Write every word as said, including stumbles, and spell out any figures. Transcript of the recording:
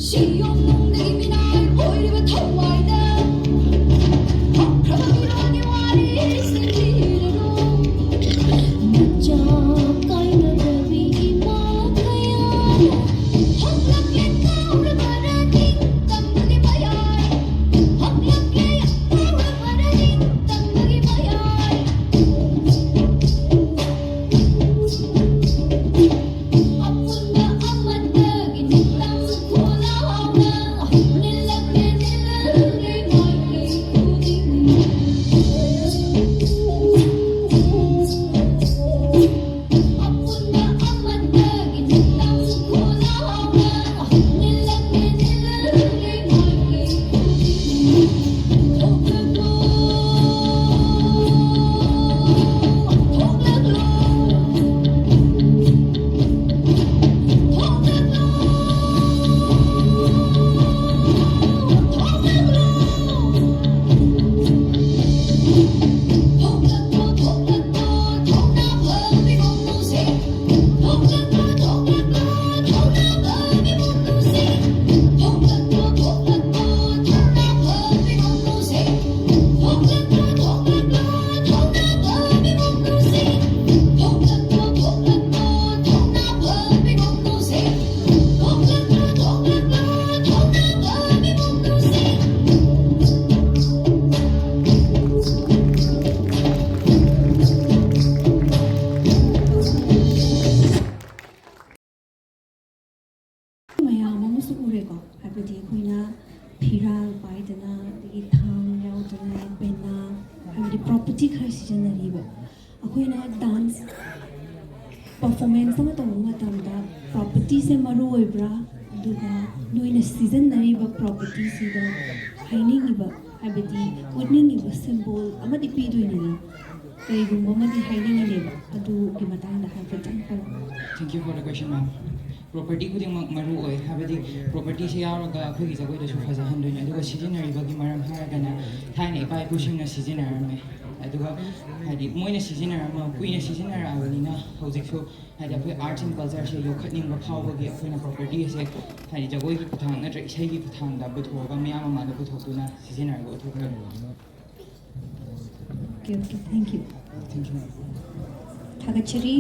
ꯁꯤꯌꯣꯡꯅꯨꯡꯗꯒꯤ ꯃꯤꯅꯥꯏ ꯑꯣꯏꯔꯤꯕ ꯊꯋꯥꯏꯗ ꯍꯧꯈ꯭ꯔꯕ ꯃꯤꯔꯣꯜꯒꯤ ꯋꯥꯔꯤꯁꯤꯡ ꯂꯤꯔꯅꯨ꯫ ꯃꯆꯥ ꯀꯥꯏꯅꯗꯕꯤ ꯏꯃꯥ ꯀꯌꯥꯅ ꯍꯧꯒꯠꯂꯛꯂꯦ ꯀꯥꯎꯔꯕꯔꯥ ꯅꯤꯡꯇꯝꯕꯒꯤ ꯃꯌꯥꯏ? ꯍꯧꯒꯠꯂꯛꯂꯦ ꯀꯥꯎꯔꯕꯔꯥ ꯅꯤꯡꯇꯝꯕꯒꯤ ꯃꯌꯥꯏ? ꯃꯌꯥꯝ ꯑꯃꯁꯨ ꯎꯔꯦꯀꯣ, ꯍꯥꯏꯕꯗꯤ ꯑꯩꯈꯣꯏꯅ ꯐꯤꯔꯥꯜ ꯄꯥꯏꯗꯅ, ꯑꯗꯒꯤ ꯊꯥꯡ ꯌꯥꯎꯗꯅ, ꯄꯦꯅꯥ, ꯍꯥꯏꯕꯗꯤ ꯄ꯭ꯔꯣꯄꯔꯇꯤ ꯈꯔ ꯁꯤꯖꯤꯟꯅꯔꯤꯕ꯫ ꯑꯩꯈꯣꯏꯅ ꯗꯥꯟꯁ ꯄꯔꯐꯣꯔꯃꯦꯟꯁ ꯑꯃ ꯇꯧꯕ ꯃꯇꯝꯗ ꯄ꯭ꯔꯣꯄꯔꯇꯤꯁꯦ ꯃꯔꯨ ꯑꯣꯏꯕ꯭ꯔꯥ? ꯑꯗꯨꯒ ꯅꯣꯏꯅ ꯁꯤꯖꯤꯟꯅꯔꯤꯕ ꯄ꯭ꯔꯣꯄꯔꯇꯤꯁꯤꯗ ꯍꯥꯏꯅꯤꯡꯉꯤꯕ, ꯍꯥꯏꯕꯗꯤ ꯎꯠꯅꯤꯡꯉꯤꯕ ꯁꯤꯝꯕꯣꯜ ꯑꯃꯗꯤ ꯄꯤꯗꯣꯏꯅꯤꯅ, ꯀꯔꯤꯒꯨꯝꯕ ꯑꯃꯗꯤ ꯍꯥꯏꯅꯤꯡꯉꯤꯅꯦꯕ, ꯑꯗꯨꯒꯤ ꯃꯇꯥꯡꯗ ꯍꯥꯏꯐꯦꯠꯇꯪ ꯍꯥꯏꯔꯛꯑꯣ꯫ Thank you for the question, ma'am. Property ꯈꯨꯗꯤꯡꯃꯛ ꯃꯔꯨ ꯑꯣꯏ, ꯍꯥꯏꯕꯗꯤ ꯄ꯭ꯔꯣꯄꯔꯇꯤꯁꯦ ꯌꯥꯎꯔꯒ ꯑꯩꯈꯣꯏꯒꯤ ꯖꯒꯣꯏꯗꯁꯨ ꯐꯖꯍꯟꯗꯣꯏꯅꯤ꯫ ꯑꯗꯨꯒ ꯁꯤꯖꯤꯟꯅꯔꯤꯕꯒꯤ ꯃꯔꯝ ꯍꯥꯏꯔꯒꯅ ꯊꯥꯏꯅ ꯏꯄꯥ ꯏꯄꯨꯁꯤꯡꯅ ꯁꯤꯖꯤꯟꯅꯔꯝꯃꯦ, ꯑꯗꯨꯒ ꯍꯥꯏꯗꯤ ꯃꯣꯏꯅ ꯁꯤꯖꯤꯟꯅꯔꯝꯃ ꯀꯨꯏꯅ ꯁꯤꯖꯤꯟꯅꯔꯛꯑꯕꯅꯤꯅ ꯍꯧꯖꯤꯛꯁꯨ ꯍꯥꯏꯗꯤ ꯑꯩꯈꯣꯏ ꯑꯥꯔꯠꯁ ꯑꯦꯟ ꯀꯜꯆꯔꯁꯦ ꯌꯣꯛꯈꯠꯅꯤꯡꯕ ꯐꯥꯎꯕꯒꯤ ꯑꯩꯈꯣꯏꯅ ꯄ꯭ꯔꯣꯄꯔꯇꯤ ꯑꯁꯦ ꯍꯥꯏꯗꯤ ꯖꯒꯣꯏꯒꯤ ꯈꯨꯠꯊꯥꯡ ꯅꯠꯇ꯭ꯔꯒ ꯏꯁꯩꯒꯤ ꯈꯨꯠꯊꯥꯡꯗ ꯄꯨꯊꯣꯛꯑꯒ ꯃꯤꯌꯥꯝ ꯃꯃꯥꯡꯗ ꯄꯨꯊꯣꯛꯇꯨꯅ ꯁꯤꯖꯤꯟꯅꯔꯒ ꯎꯠꯊꯣꯛꯈ꯭ꯔꯦ꯫ Okay, okay, thank you. Thank you, ma'am. ꯊꯥꯒꯠꯆꯔꯤ꯫